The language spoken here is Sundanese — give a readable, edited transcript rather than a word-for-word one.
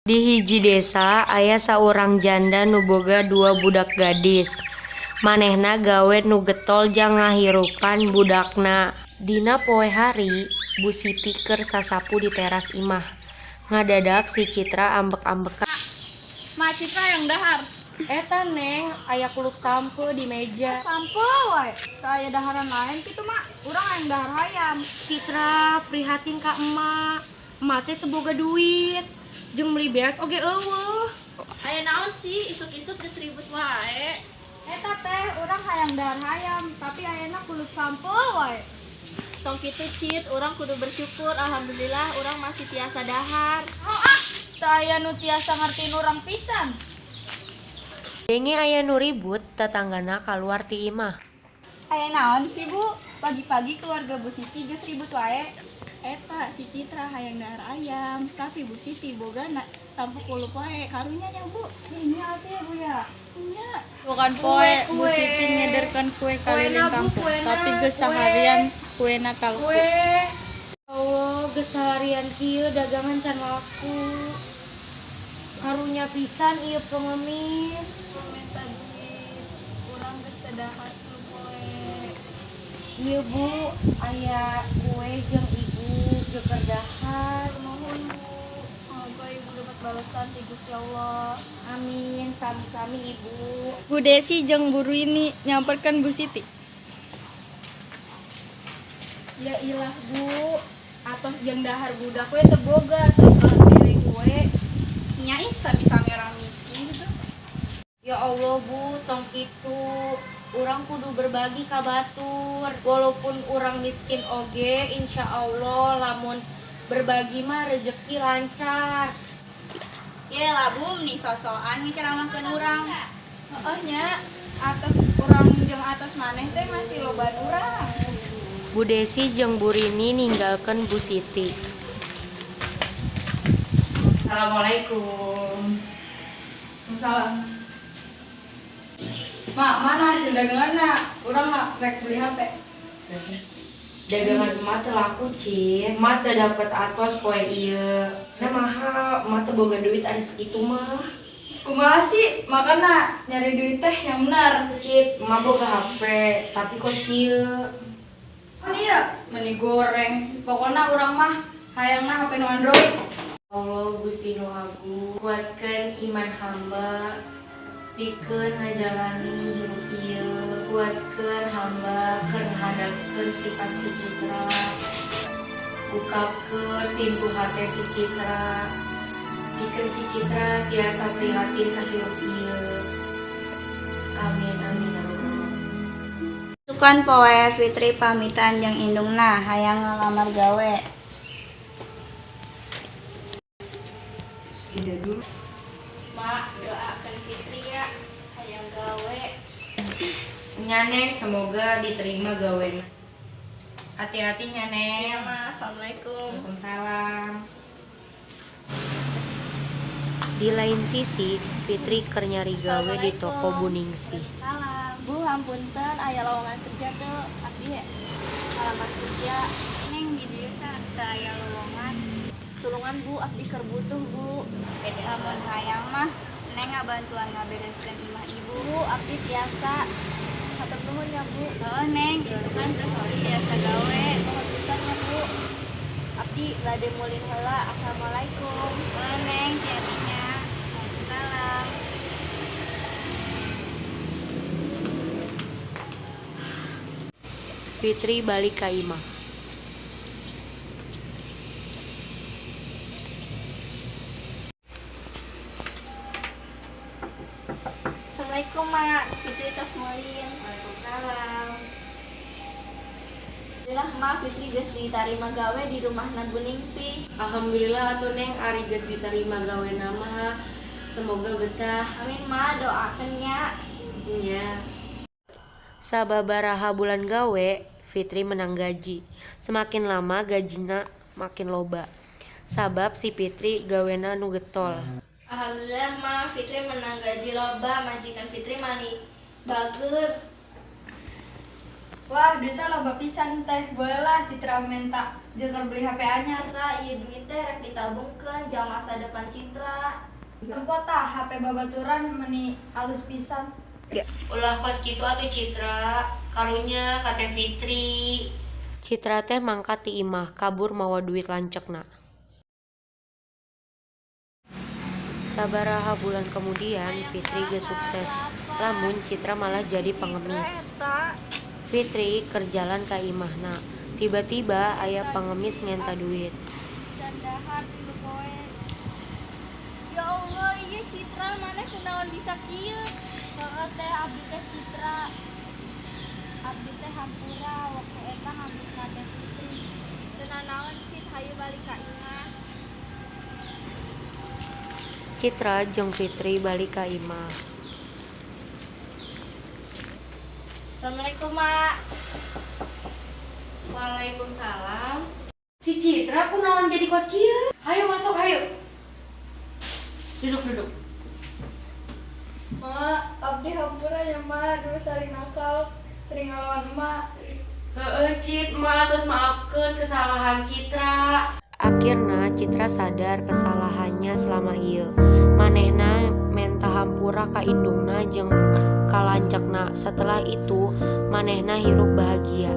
Di hiji desa aya saurang janda nu boga dua budak gadis. Manehna gawe nu getol jang ngahirupan budakna. Dina poe hari, Bu Siti keur sasapu di teras imah. Ngadadak si Citra ambek-ambekan. Ma, Citra hayang dahar. Eta, Neng, aya kulup sampeu di meja. Sampeu wae. Teu aya daharan lain kitu, Mak? Urang hayang dahar hayam. Citra, prihatin ka emak. Emak teh teu boga duit. Jeung meuli beas oge euweuh. Aya naon sih, isuk-isuk geus ribut wae? Eta teh, urang hayang dahar hayam, tapi ayana kulup sampeu wae. Tong kitu, Cit, urang kudu bersyukur. Alhamdulillah urang masih tiasa dahar. Oh ah, teu aya nu tiasa ngartiin urang pisan. Denge aya nu ribut, tatanggana kaluar ti imah. Aya naon sih, Bu? Pagi-pagi keluarga Bu Siti geus ribut wae. Eta si Citra hayang dahar ayam, tapi Bu Siti bogana sampeu kulup wae. Karunya nya, Bu. Ini atuh ya, Bu, ya. Nya. Bukan poe Bu Siti nyederkeun kue kaliling kampung, tapi geus saharian kuena talaku. Kue. Allah, geus saharian kieu dagangan can laku. Karunya pisan ieu pengemis. Minta duit. Urang geus teu dahar 3 poe. Ieu, Bu, aya kue jeung ibu keur dahar. Nuhun, Bu. Semoga Ibu dapat balasan ti Gusti Allah. Amin, sami-sami, Ibu. Bu Desi jeung Bu Rini nyamperkeun Bu Siti. Ya ilah, Bu, atos jeung dahar budak we teu boga, sok-sokan mere kue. Nya ih, sami-sami orang miskin gitu. Ya Allah, Bu, tong kitu. Urang kudu berbagi ka batur. Walaupun urang miskin oge, insya Allah lamun berbagi mah rezeki lancar. Ye lah, Bu, nih sosokan ngaceramahkeun urang. Heeh nya, atos urang jeung atos maneh teh masih loba urang. Bu Desi jeung Bu Rini ninggalkeun Bu Siti. Assalamualaikum. Salam. Mak, mana hasil daganganna? Urang mah rek beli HP. Dagangan emak teu laku, Cit. Emak teu dapet atos poe ieu. Nah, mahal, emak teu boga duit ari sakitu mah. Kumaha sih? Makana nyari duit teh yang benar. Cit, emak boga HP, tapi kos kieu. Kan iya, meni goreng. Pokoknya urang mah hayangna HP nu Android. Allah Gusti Nu Agung, kuatkan iman hamba pikeun ngajalani hirup ieu, kuatkeun hamba keur ngahadapkeun sifat si Citra, bukakeun pintu hate si Citra pikeun si Citra tiasa prihatin ka hirup ieu. Amin, amin ya Allah. Isukan poe Fitri pamitan jeung indungna hayang ngalamar gawe. Tidak dulu. Mak, doakeun Fitri ya, hayang gawe. Nya, Neng, semoga diterima gawe. Hati-hati nya, Neng. Iya, Ma. Assalamualaikum. Waalaikumsalam. Di lain sisi, Fitri keur nyari gawe di toko Bu Ningsih. Salam. Bu, hapunten, aya lowongan kerja teu? Abdi ngalamar kerja. Neng, di dieu teh teu aya lowongan. Tulungan, Bu, abdi keur butuh, Bu. Lamun hayang mah Neng ngabantuan ngabereskeun imah Ibu. Bu, abdi tiasa. Hatur nuhun ya, Bu. Heuh, Neng, isukan tos tiasa gawe. Nuhun pisan ya, Bu. Abdi bade mulin heula. Assalamualaikum. Heuh, Neng, hati-hati nya. Waalaikumsalam. Fitri balik ka imah. Assalamualaikum, Mak. Fitri tos mulin. Waalaikumsalam. Alhamdulillah, Ma, Fitri geus ditarima gawe di rumahna Bu Ningsih. Alhamdulillah atuh, Neng, ari geus diterima gawe mah. Semoga betah. Amin, Ma, doakeun nya. Nya. Sababaraha bulan gawe, Fitri menang gaji. Semakin lama gajina makin loba. Sabab si Fitri gawena nu getol. Alhamdulillah, Ma, Fitri menang gaji loba, majikan Fitri mani bageur. Wah, duitnya loba pisan, Teh. Bolehlah Citra minta jang beli HP anyar. Citra, ieu duit teh rek ditabungkeun jang masa depan Citra. Tempo tah HP babaturan meni alus pisan. Ulah kos kitu atuh, Citra. Karunya ka Teh Fitri. Citra teh mangkat ti imah, kabur mawa duit lanceukna. Sabaraha bulan kemudian, Fitri geus sukses, lamun Citra malah jadi pengemis. Fitri keur jalan ka imahna, tiba-tiba aya pengemis ngenta duit. Can dahar 3 poe. Ya Allah, iya Citra, maneh kunaon bisa kieu? Heeh, Teh, abdi teh Citra. Abdi teh hampura waktu eta ngabitna Teh Fitri. Teu nanaon, Cit, hayu balik ka imah. Citra jeung Fitri balik ka imah. Assalamualaikum, Mak. Waalaikumsalam. Si Citra kunaon jadi kos kieu? Hayu masuk, hayu. Duduk, duduk. Mak, abdi hampura ya, Mak, dulu sering nakal, sering ngelawan emak. Heeh, Cit, Ma terus maafkan kesalahan Citra. Akhirna Citra sadar kesalahannya selama ieu. Manehna menta hampura ka indungna jeung ka lanceukna. Setelah itu manehna hirup bahagia.